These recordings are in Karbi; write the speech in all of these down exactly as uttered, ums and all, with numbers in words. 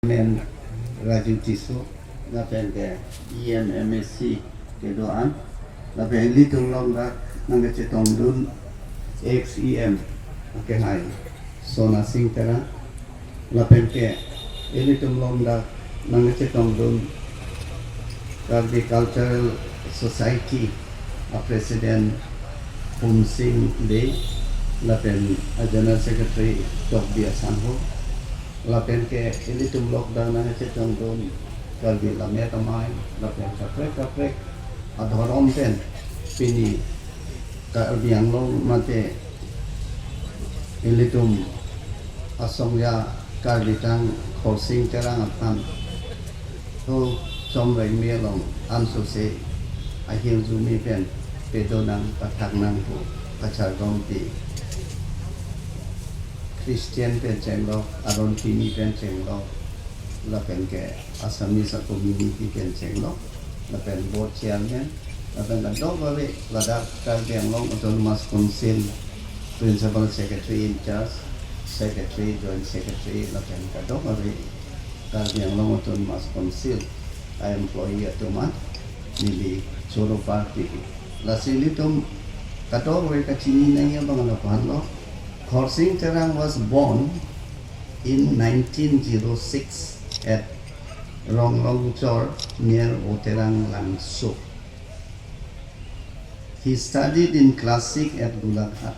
Men Raju Tisso, lapen ke E M M A C kedo-an, lapen ilitum along dak nangkachetongdun ex E M akehai Sona Sing Terang, lapen ke ilitum along dak nangkachetongdun Karbi Cultural Society a President Pum Sing Bey, lapen a General Secretary Tokbi Asangho, lapen ke ilitum along dak nangkachetongdun Karbi Lammet Amei, lapen kaprek kaprek adhorom pen pini Karbi Anglong mate ilitum asong ya Karbi tang Khorsing Terang aphan ho chomreng me along ansose ahirjume pen pedonang pathaknang pu kachardompi. Christian pen chenglok, aron kimi pen chenglok, lapen ke Assamese community pen chenglok, lapen board chairman, lapen kadokave, ladak Karbi Anglong Autonomous Council Principal Secretary in charge, Secretary, Joint Secretary, lapen kadokave Karbi Anglong Autonomous Council a employee atum an neli choro party. Lasi ilitum kadokave kachini nangji abang lapu-an lo. Khorsing Terang was born in nineteen zero six at Ronglongchor near Oterang Langso. He studied in classic at Golaghat.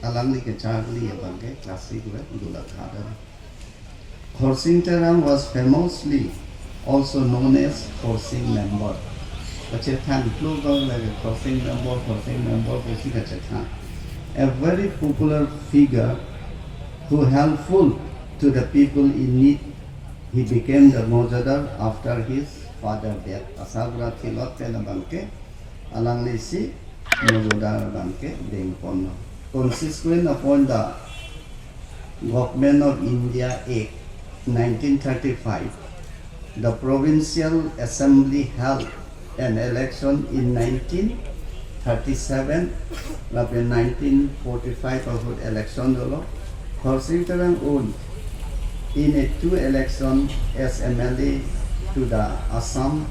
Alangli kecharli abang ke classic at Golaghat. Khorsing Terang was famously also known as Khorsing Member. Kachethan klubang lagi Khorsing Member, Khorsing Member pusi kachethan. A very popular figure who helpful to the people in need. He became the Mojadar after his father death. Asarbura thilot pen abang ke alangli si Mojadar abang ke dengponlo. Consequent upon the Government of India Act nineteen thirty-five, the Provincial Assembly held an election in nineteen thirty-seven, lapen nineteen forty-five ahut election dolo. Khorsing Terang won in a two election as M L A to the Assam,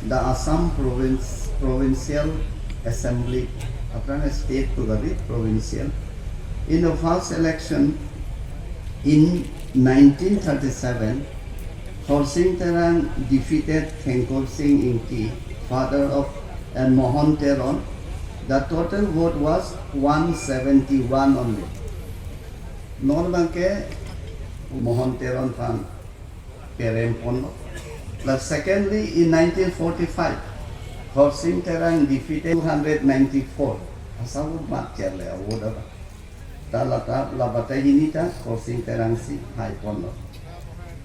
the Assam Province, Provincial Assembly, aphrang state pu kali, provincial. In the first election in nineteen thirty-seven, Khorsing Terang defeated Thengkol Sing Ingti, father of, and Mohon Teron. The total vote was one seventy-one only. Non abang ke Mohon Teron aphan perem ponlo. Plus secondly, in nineteen forty-five, Khorsing Terang defeated two hundred ninety-four. Asal mat cherle award apa. Ta lata labata hini ta Khorsing Terang si hai ponlo.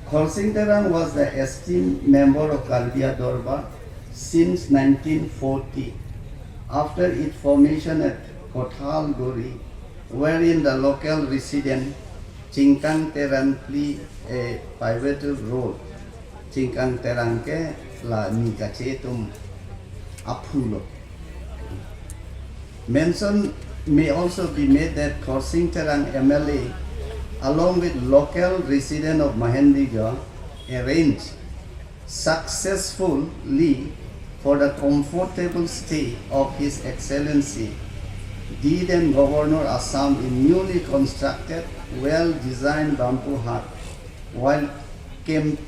Khorsing Terang was the esteemed member of Karbi Adorbar since nineteen forty. After its formation at Kothalguri, wherein the local resident Chingtang Terang play a pivotal role. Chingtang Terang ke la ni kachetum aphulo. Mention may also be made that Khorsing Terang M L A, along with local resident of Mahendigarh, arranged successfully for the comfortable stay of His Excellency, the then Governor Assam, in newly constructed, well-designed bamboo hut while camp-,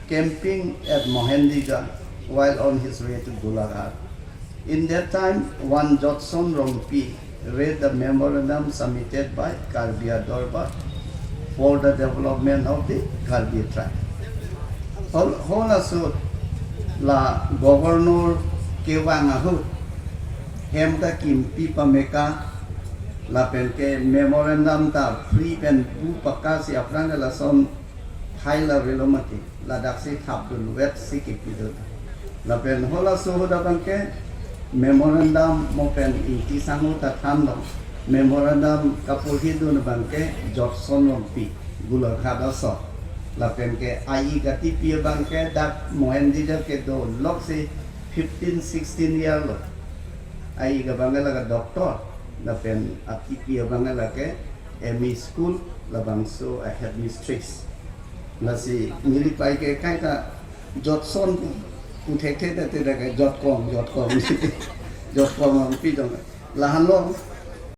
camping at Mahendigarh while on his way to Golaghat. In that time, one Jotson Rongpi read the memorandum submitted by Karbi Adorbar for the development of the Karbi tribe. Hol-, hol aso la governor kevang ahut hem ta kimpi pameka lapen ke memorandum ta free pen bu paka si aphrang ke lason phai la relo mati, ladak si thapdun vet si kipidun. Lapen hol aso ahut abang ke memorandum mo pen Ingti Sangho ta thanlo, memorandum kapurhidun abang ke Jotson Rongpi, Golaghat aso. Lapen ke a-ik atipi abang ke dak Mahendigarh kedo lok si fifteen sixteen year lo. A-ik abang ke lake doctor, lapen atipi abang ke lake M E school, labangso a headmistress. Lasi neli pai ke kaita jotson pu, pu thekthe ta te ta ke jotkong, jotkong. Jotkong ang pi jong. Lahenlo